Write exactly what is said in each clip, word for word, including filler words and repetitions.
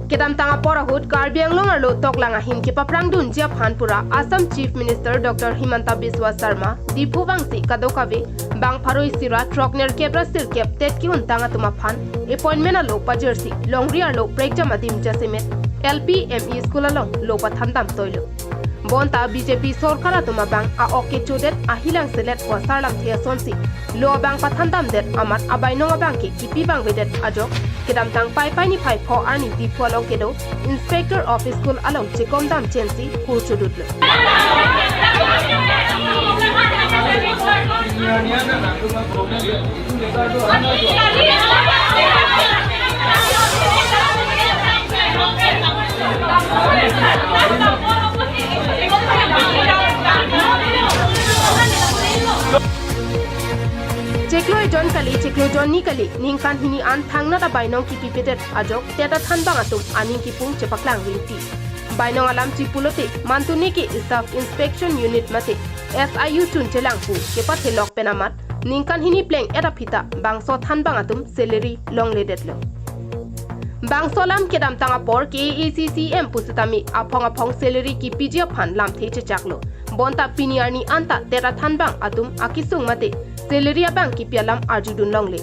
Kedamtang apor ahut Karbi Anglong arlo toklang ahin kepaphrangdunji aphan pura Assam Chief Minister Doctor Himanta Biswa Sarma Diphu vangsi kadokave bang pharo isi ra throknerkep ra sirkep TET ke-untang atum aphan appointment alo pajirsi longri arlo prekjam adim jasemet L P M E school along lo pathandam toilo. Bonta B J P sorkar atum abang a-ok kechodet ahilang selet pu asar lamthe asonsi lo abang pathandamdet amat abainong abangke kipi vangvedet ajok kedamtang Paipai niphai pho arni Diphu along kedo Inspector of School along chekomdam chensi kurchudutlo. Chiklo ejon kali, chiklo jonni kali, ningkan hini an thangnat abainong kipipedet ajok TET athanbang atum aning kipung chepaklang rinti. Bainong alam chipulote, mantuni ke Staff Inspection Unit mate S I U chunchelang pu kepathelok pen amat ningkan hini pleng-et aphi ta bangso thanbang atum salary longledetlo. Bangso alam kedamtang apor K A A C C M pusitame aphong aphong salary kipiji aphan lamthe chechaklo. Bonta pini arni anta TET athanbang atum akesung mate salary abang kipi alam arjudun longle.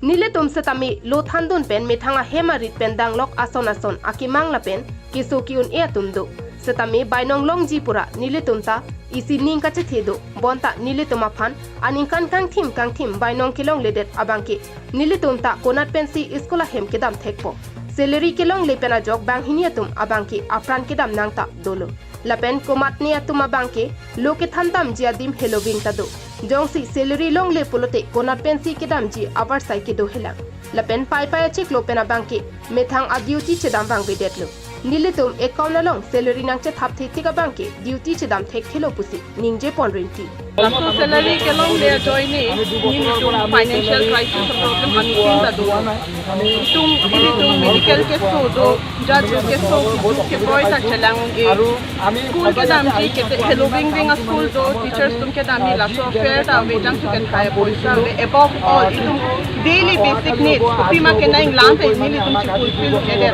Nelitum setame lo thandun pen methang ahem arit pen danglok ason ason akemang lapen keso ke-un-e atum do. Setame bainong longji pura nelitum ta isi ning kachethe do. Bonta nelitum aphan aningkan kangthim kangthim bainong kelongledet abangke nelitum ta konat pensi school ahem kedam thekpo. Salary kelongle pen ajok banghini atum abangke apran kedam nang ta dolo. Lapen komatne atum abangke lo kethandamji adim heloving ta do. Jongsi salary longle pulote konat pensi kedamji avarsai kedo helang. Lapen Paipai achiklo pen abangke methang a-duty chedam vangvedetlo. Nelitum account along salary nangchethapthe tik abangke duty chedam thekthelo pusi ningje pon rinti. Laso salary kelongle ajoine nelitum financial crisis problem anutin ta do. Itum, ilitum medical keso do, jat keso, keso kebroi ta chelang-un-e. School kedamji ke heloving ving a-school do, teachers atum kedamji laso fare ta ave, jangsu kethai poisa ave. Above all, itum daily basic needs, kopi ma kenangji lam pen nelitum si fulfill kedet.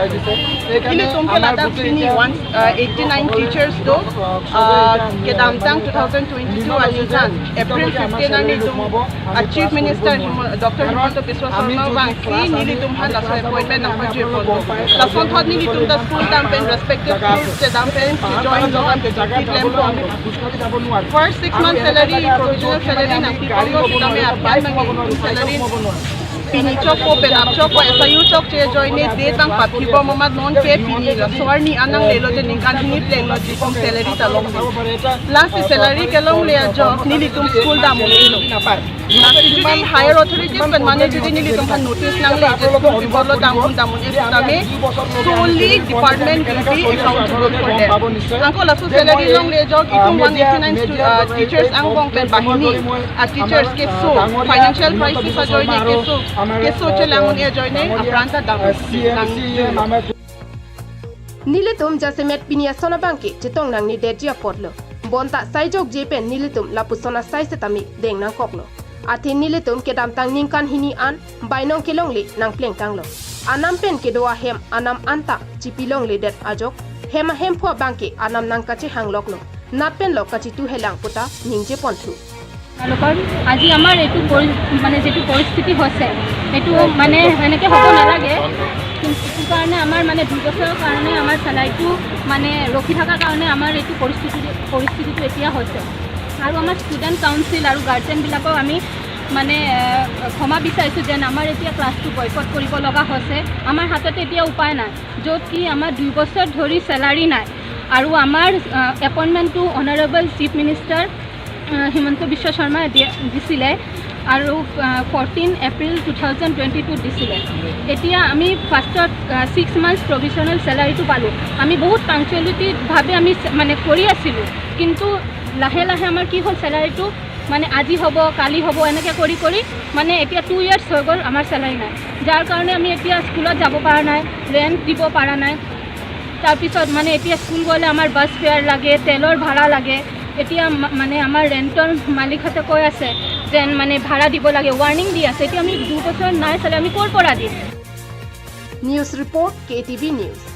Ilitum ke ladak pini one, uh, eighty-nine teachers do, uh, kedamtang two thousand twenty-two arni jan April fifteen arni itum, uh, Chief Minister Himo-, Doctor Himanta Biswa Sarma vangsi nelitum aphan laso appointment nangpajir ponlo. Lasonthot nelitum ta school dam pen, respective schools kedam pen chejoin lo, duty klem pon. First six months salary, provisional salary nangpi ponlo, sitame aphan nangpi salary pini chokpo, penap chokpo, S I U chokche ajoine date abang paphibom amat non ke pini laso arni an nanglelo te ningkan hini plenglo, jitum salary ta longlo. Lasi salary kelongle ajok nelitum school dam un-elo. Lasi jodi higher authorities pen mane jodi nelitum aphan notice nangle je school pibor lo, dam un, dam un-e sitame, solely department will be accountable for them. Anke laso salary longle ajok itum one eighty-nine stu-, uh, teachers angbong pen banghini a-teachers keso, financial crisis ajoine keso, keso chelang un-e ajoine apran ta dam nang. Nelitum jasemet pini ason abangke chetong nangnedetji apotlo. Bonta sai jokje pen nelitum lapuson asai setame deng nangkoklo. Athe nelitum kedamtang ningkan hini an bainong kelongle nangplengtanglo. Anam pen kedo ahem anam anta chipilongledet ajok hem ahemphu abangke anam nangkachehangloklo. Nat pen lo kachitu helang puta ningje ponthu. তেওঁলোকৰ আজি আমাৰ এইটো পৰি-, মানে যিটো পৰিস্থিতি হৈছে, এইটো মানে এনেকে হ'ব নালাগে। কিন্তু এইটো কাৰণে আমাৰ মানে দুই বছৰৰ কাৰণে আমাৰ চেলাৰীটো মানে ৰখি থকাৰ কাৰণে আমাৰ এইটো পৰিস্থিতি, পৰিস্থিতিটো এতিয়া হৈছে। আৰু আমাৰ ষ্টুডেণ্ট কাউন্সিল আৰু গাৰ্জেনবিলাকক আমি মানে, এ, ক্ষমা বিচাৰিছোঁ যেন আমাৰ এতিয়া ক্লাছটো বয়কট কৰিব লগা হৈছে। আমাৰ হাতত এতিয়া উপায় নাই, য'ত কি আমাৰ দুই বছৰ ধৰি চেলাৰী নাই আৰু আমাৰ, আ, এপইণ্টমেণ্টটো অনাৰেবল চিফ মিনিষ্টাৰ, আ, হিমন্ত বিশ্ব শৰ্মাই দিয়া, দিছিলে আৰু, আ, fourteen April two thousand twenty টুত দিছিলে। এতিয়া আমি ফাৰ্ষ্টত, আ, ছিক্স মান্থছ প্ৰভিজনেল চেলাৰীটো পালোঁ। আমি বহুত পাংচুৱেলিটিভাৱে আমি চে-, মানে কৰি আছিলোঁ, কিন্তু লাহে লাহে আমাৰ কি হ'ল, চেলাৰীটো মানে আজি হ'ব, কালি হ'ব, এনেকে কৰি কৰি মানে এতিয়া টু ইয়াৰ্ছ হৈ গ'ল আমাৰ চেলাৰী নাই, যাৰ কাৰণে আমি এতিয়া স্কুলত যাব পৰা নাই, ৰেণ্ট দিব পৰা নাই। তাৰপিছত মানে এতিয়া স্কুল গ'লে আমাৰ বাছ ফেয়াৰ লাগে, তেলৰ ভাড়া লাগে। এতিয়া মা-, মানে আমাৰ ৰেণ্টৰ মালিকহঁতে কৈ আছে যেন মানে ভাড়া দিব লাগে, ৱাৰ্ণিং দি আছে। এতিয়া আমি দুবছৰ নাই চালে আমি ক'ৰ পৰা দিম? News report, K A T V News.